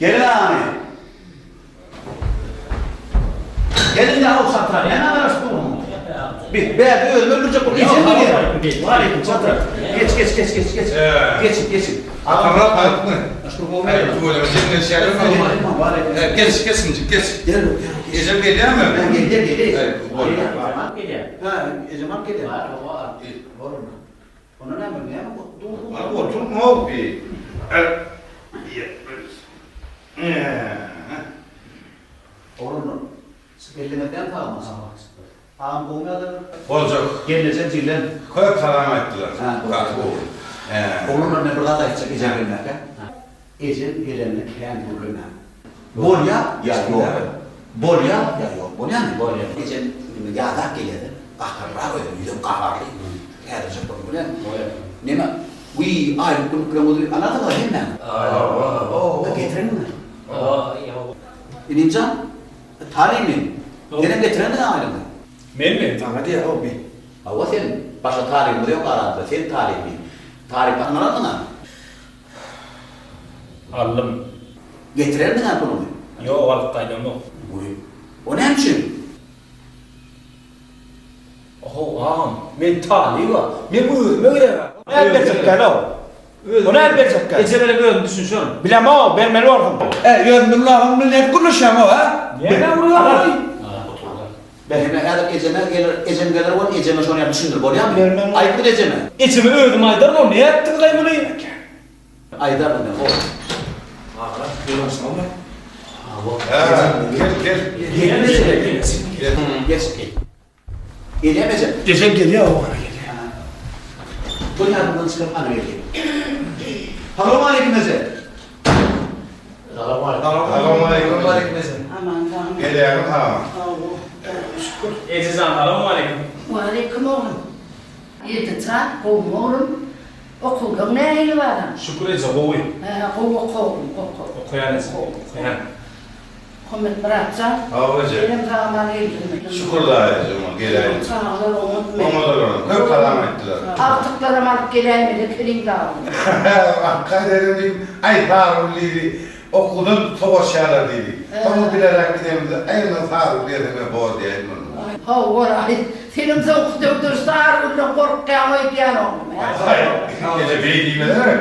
Geliň hany. Geliň-dä how Çatrak, näme garaşyp dursuň? Bi, bärde özümi öldürjek bolup ejem gelýär. Waleýkim Çatrak. Geç, geç, geç, geç, geç. Geçiň, geçiň. Atamyrat aýtmy? Şükür gowy ýagdaýda. Tüweleme jemlenişýärlermi? Waleýkim. Geç, geç injik, geç. Gel, gel. Ejem gelýärmi? Hä, gelýär, gelýär. Bolýar. Gelýär. Hä, ejem alyp gelýär. Bar, hawa. Bor onda. Onda näme, näme dur? Hany oturma-ow bi. Oglanlar, siz geldiňizden sagmy? Agam gowumy ýagdaýlar? Boljak. Gelnejem jigilem. Köp salam aýtdylar. Hä, Gaty gowy. Hä. Oglanlar men bir zat aýtjak ejem gelmäkä. Ejem gelende kän gürlemäň. Bolýa ýa ýok? Bolýa ýa ýok? Bolýamy? Bolýa. Ejem indi ýadap gelýär-de, gaharrak özem, ýüzem gaharly. Häzirjek bir bilen. Bolýa. Neme, wiý, aýlyk günlükleňizi alarsyňyz-a hemmäňiz? Hawa. Getirenmi? Hawa, ýok. Inim jan, talymy, senem getirendiň aýlygyňy? Menmi? Saňa diýýär-ow bi. Hawa sen, başga talybymyz ýok aramyzda, sen talyby. Talyp alarsyň-a? Aldym. Getirerdiň-ä puluňy? Ýok, alyp gaýdamok. Goý. O näme üçin? How, agam, men talyb-a. Meň özüme gerek-ä. Nädip berjekkäl-ow? O nädip berjekkä? Ejem bilen özüm düşünşerin. Bilemok, bermeli borsuň. Äý, öz Nurly agaň bilen nädip gürleşýäň-ow, hä? Näme urýaň-oý? Ine, häzir ejeme geler, ejem geler welin, ejeme şony ýaly düşündir, bolýamy? Bilermen. Aýt bil ejeme. Ejeme özüm aýdaryn, ol nätdiňiz-aý muny? Aýdaryn men, hol. Aga, ýolbaşçyňyzmy? Hawa. Hä, gel, gel. Gel, eje. Gel. Geç. Gelýärmi ejem? Ejem gelýär, hawa, ana gelýär. Bu ýadymdan çykaryp ana geldi. Salowmaleýkim eje. Salowmaleýkim. Salowmaleýkim. Salowmaleýkim eje. Aman sag. Gelýäňiz ha. Sag bol. Şükür. Eje jan, salowmaleýkim. Waleýkim oglum. Ýedi jan, gowumy oglum? Okuwlaň nähili balam? Şükür eje, gowy. Hä, gowy oka oglum, oka. Okaýan eje, okaýan. Muhammetmyrat jan, Hawa eje. senem sag-aman geldiňmi? Şükür daýy eje, oňa geläýdim. Çagalar oňatmy? Oňadylar, köp salam aýtdylar. Agtyklaram alyp geläýmeli ekeniň dagy. Akga dedim diýdim, aý Sarygül diýdi, okuwdan sowaşýarlar diýdi. Soňra bileräk gidenimizde, aý ondan Sarygül diýeseň-ä bor diýäýdim onda. Hawa, aý, senem soňky döwde Sarygülden gorkýaň öýdýän oglum, hä? Aý, eje beý diýmesene.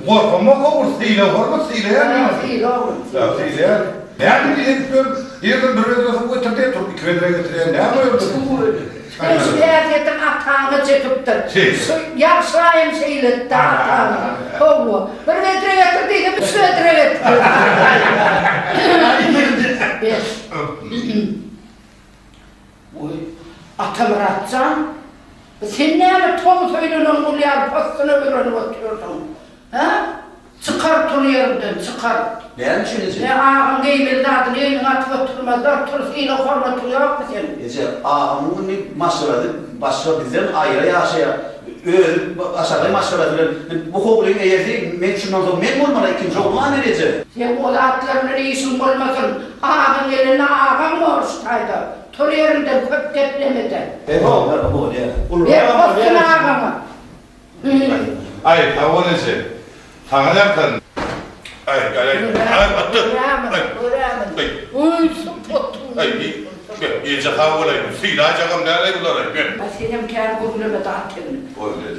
Gorkamok ogul, sylag-hormat sylaýan men ony. Syla oglum, syla. Sylaýan. Näme diýip edip ýör? Ýerden bir bedre suw getir diýip, turup iki bedre getirýär. Näme o ýerde? Seň şu häsiýetiň ataňa çekipdir. Şu ýagşyraýam şeýle-dä ataňa. Hawa. Bir bedre getir diýsem, üç bedre getirýär. Bes. Goý, Atamyrat jan, sen näme tomus öýlenen gul ýaly possuny bürenip otyrsyň? Hä? Çykar tur ýeriňden, çykar. Näme üçin eje? Hä, agaň geýmeli zadyny egniňe atyp oturmazlar, tur, sylag-hormatyň ýokmy seniň? Eje, agamyň indi maşgalasy başga bizden aýra ýaşaýar. Özi başagaý maşgalasy bilen. Bu howlyň eýesi men şundan soň men bolmaly, ikinji ogluň a men eje. Seň o zatlar bilen işiň bolmasyn. Agaň gelende agaň bor şu taýda. Tur ýeriňden köp geplemede. Bolýar. Ber possun agaňa. Aý, sag bol eje. Saňa ýakyn. Aý, aý, aý, aý, atdy. Görämin, görämin. Uý, şu potuň. Aý, eje sag bolaý. Sylaýjagam däl-aý bulary. Senem kän gürleme-de at egni. Boldy eje.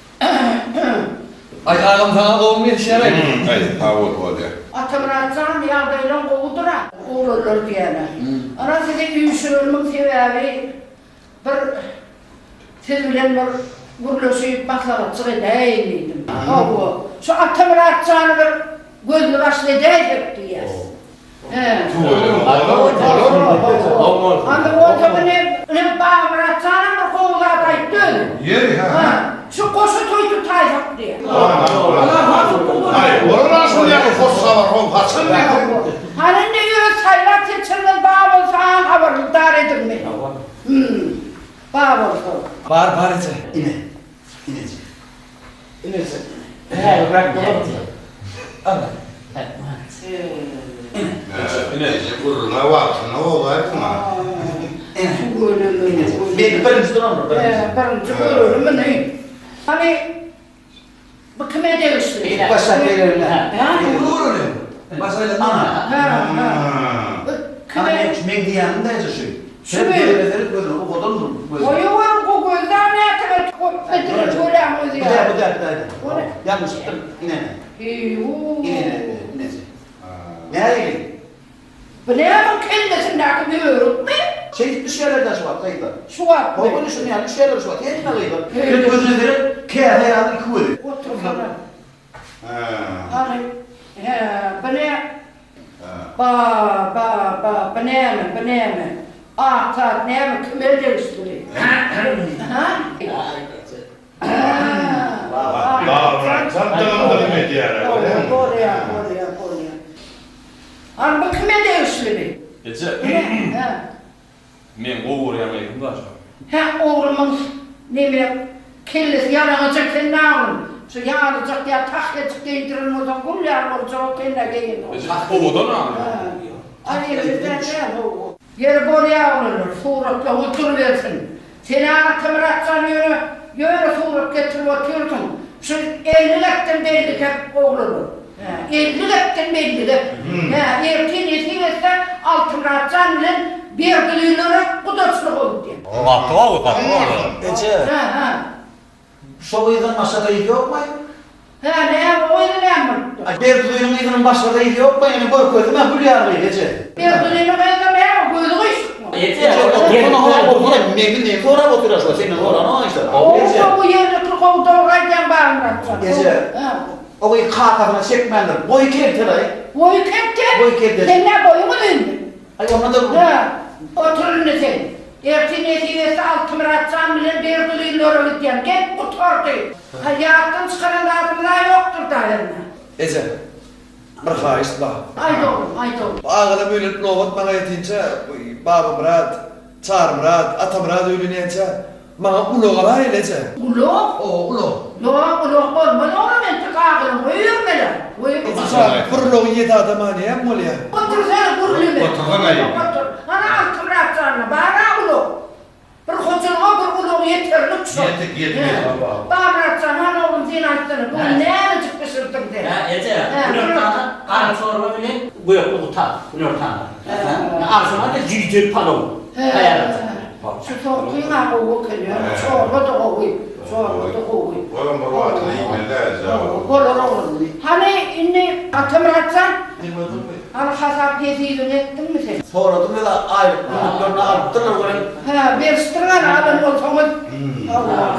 Aý, agam saňa gowumy gelişýär-aý. Aý, sag bol, bolýa. Atamyrat jan, ýagdaýlaň gowudyr-a? Oglanlar diýýän-ä. Ana sizi üýşürenimiň sebäbi Bir siz bilen bir gürleşip, maslahatjyk edäýeýin diýdim. Hawa, şu Atamyrat jany bir gözli başly edäýsek diýýäs. Hä. Indi bolsa ine, ine Babamyrat janam bir gowy zat aýtdy özi. Ýeri, hä. Hä, şu goşa toý tutaýsak diýýär. Aý, olar-a şol ýaly hoş habar, how haçan diýseň. Hany indi öz saýlap seçeniňiz bar bolsa habarly-dar ediň meni. Hüm. Bar bolsa. Bar, bar eje. Ine, ineje. Ineje. Häzirräk bolarmy? Ana. Ine, eje gürrüňe wagtynda bozaýdyň-a. Ine, men birinji durandyr, birinji. Birinji görelim muny. Hany, bu kime degişli? Ilk başda gelenler. Hä? Uly görelim. Baş aýlandy. Ana. Hä, hä. Ana Kime? men meň diýýänim däl şu. Şu Sen mi? gözüne seret gözüne owadandyr gözü. Goýuber bu gözden näteme kop bitirir göläň özi Bu däl ýaly. bu däl bu däl. Ony. Ýalňyşypdyryn ine. Eýuu. Ine ine inesi. Nähili? Bu näme kellesindäki börükmi? Şeýdip düşýärler-dä şu wagt gyzlar. Şu wagtmy? Hawa düşünýän düşýärler şu wagt hemme gyzlar. Sen gözüne seret käse ýaly iki gözi. Otursana. Hany, hä, bu nä? Ba, ba, ba, bu näme, bu näme? Ak zat näme, kime degişli? Ha? Dagran dygym-dygym edýär-ä. Bolýar, bolýar, bolýar. Hany, bu kime degişli bi? Eje. Hä? Meň gowy görýän gyzym bar şo. Hä oglumyň neme kellesi ýalaňajak sen naoglum şu ýalyjak ýa tahýajyk geýdiren bolsaň gül ýaly boljak o kellä geýen bolsa. Eje owadan a. Aý elimizden däl how. Ýeri bolýa oglanlar suratlaryňyz durubersin. Sen-ä Atamyrat jan ýöne ýöne surat getirip otyrsyň. Şu 50 gepden belli gep oglanlar. Hä, 50 gepden belli gep. Hä, ertir nesip etse Altymyrat jan bilen Berdililere gudaçylyk öwütýän. Gaty gowy, gaty gowy. Eje. Hä, hä. Şo gyzdan başga gyz ýokmaý? Hä, näme, o gyzy näme bolupdyr? Aý, Berdilynyň gyzynyň başga gyzy ýokmaý, ine görkezdim-ä, gül ýaly gyz, eje. Berdilynyň gyzynam näme, gözi gyşykmy? Eje, Eje, otursana, ho, otursana, meni neň sorap otyr-a şo, senden soranok işler. Eje. Gowy, gowy, ýerlikli, gowy, dogry aýdýaň, Bagmyrat jan. Eje. Hä. O gyz kakasyna çekmändir, boýy kelte-laý. Boýy kelte? Boýy kelte. Seň nä boýuň uzynmy? Aý, onda-da. Hä, otur indi sen. Ertir nesip etse Altymyrat jan bilen Berdilylara gidýän. Gep gutardy. Ha, ýatdan çykaran zadymyz-a ýokdur-da hernä. Eje, bir haýyşt bar. Aýt oglum, aýt oglum. Bu agalam öýlenip nobat maňa ýetinçä, Babamyrat, Çarymyrat, Atamyrat öýlenýänçä, maňa ulag alaýyl, eje. Ulag? Hawa, ulag. Ýok, ulag bolmaz oglum, entek agyryň goýbermeli. Eje jan, bir ulagy ýedi adama näme bolýar? Otursana, gürleme. Otursana. Otur. Ana, Altymyrat janda bar-a ulag. Bir hojalyga bir ulag ýeterlik şol. Ýetik, ýetik. Babamyrat jan, hany oglum, sen aýtsana, bu gün nämejik bişirdiň sen? Hä, eje, günortana gara çorba bilen gökli gutap, günortana. Agşama-da jüýjeli palaw taýýarlajak. Şu soňkyň-a gowy eken, ýöne çorba-da gowy, çorba-da gowy. Olam bir wagtynda iýmeli däl, eje. Bolar oglum. Hany, indi Atamyrat jan, hany hasap-hesibiňi etdiňmi sen? Soradym öz aýlyk günlüklerini alypdyrlar welin. Hä, berişdiriň hany alan bolsaňyz. Hawa.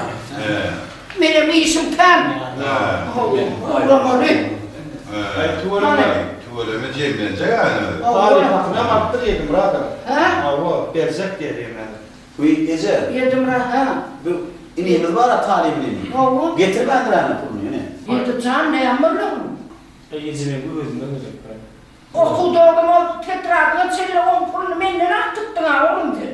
Menem işim kän. Hawa, ugramaly. Aý, tüweleme, tüweleme jemlenjek ýaly. Talyp hakyny alypdyr Ýedimyradam. Hä? Hawa, berjek diýýär ýemäni. Wiý, eje. Ýedimyrat, hä? Bu inimiz bar-a talyp inim. Hawa. Getirmändir ýa puluny, ine. Ýedi jan, näme boldy oglum? Eý, eje, meň özüme gerek bir. Okuw dogrum ol tetradyňa çenli oň puluny menden artdypdyň-a oglum sen.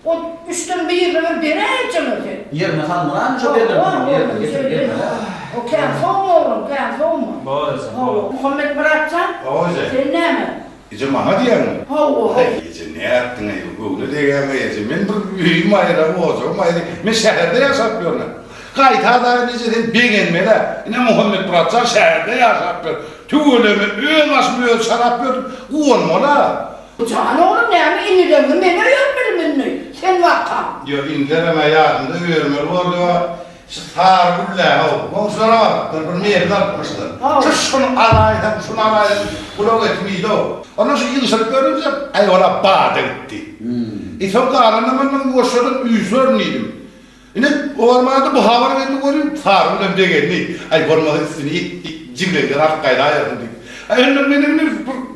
O üçden birini bir beräýjeň-ä sen. Ýerine salmaly-a şo berlen puluny ýerine getirip bermeli-ä. O kän sowma oglum, kän sowma. Bor eje, bor. Muhammetmyrat jan, Hawa eje. sen näme? Eje maňa diýýäňmi? Hawa. Haý, eje nätdiň-eý, göwne degýäň-eý eje. Men bir öýüm aýra, ojagym aýry. Men şäherde ýaşap ýörün-ä. Gaýta-da eje sen begenmeli-ä. Ine Muhammetmyrat jan şäherde ýaşap ýör. Tüweleme öz başymy özi çarap ýördüm. Guwanmaly-a. Jan oglum näme inileňi men öýermelimi indi sen barkaň. Ýok inilerem-ä ýadymda öýermeli boldy-a. Şu sary gül-dä-how, goňşulara barypdyr, bir mebel alypmyşlar. Şu şuny alaýsam, şuny alaýsam, gulak etim iýdi-ow. Ondan şu ýygşyryp görünce, aý ol-a bada gitdi. E soň galanam ondan ýuwaşjadan üýşerin diýdim. Ine, o barmana-da bu habar geldi welin, sary gülem begendi. Aý bolmasa üstüni jiglegden alyp gaýdaýarsyň diýip. Aý ondan menem ine bir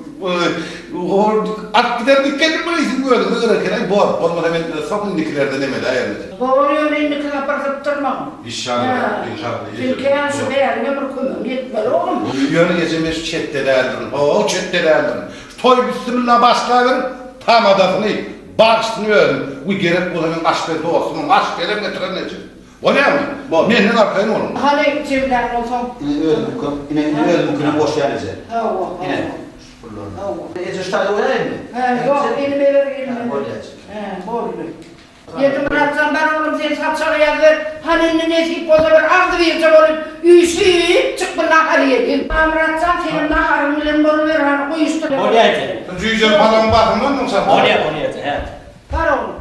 Hol at gider diýip geldim bir siziň özüňize gerek eken aý bor bolmasa men soň indikilerden emeläýerin. Bor ýöne indikine bir sypdyrmagyn. Inşallah inşallah Sen kän şu bäriňe bir kömegiň ýetmeli oglum. Ýöne eje men şu çetde däldirin ho çetde däldirin. Şu toý bissimilla başlaberiň tamadasyny bagşysyny özüm we gerek bolsa meň aşpez dostumam aşpezem getirerin eje. Bolýarmy? Bor. Menden arkaýyn boluň. Hany jemlän bolsaň. Ine özümiňkem, ine ine özümiňkinem goşýan eje. Hawa, hawa. Ine, şu pullaryny. Hawa. Eje şu taýda goýaýynmy? Hä, ýok, elime ber, elime ber. Bolýa eje. Hä, boldy. Ýedimyrat jan, bar oglum, sen saçagy ýazyber. Hany indi nesip bolsa bir agzybirje bolup. Üýşüp çyk bir nahar iýeliň. Amyrat jan senem naharyň bilen boluber hany guýuşdyr. Bolýa eje. Jüýje palawyň basyndan soň çapar. Bolýa, bolýa eje, hä. Bar oglum.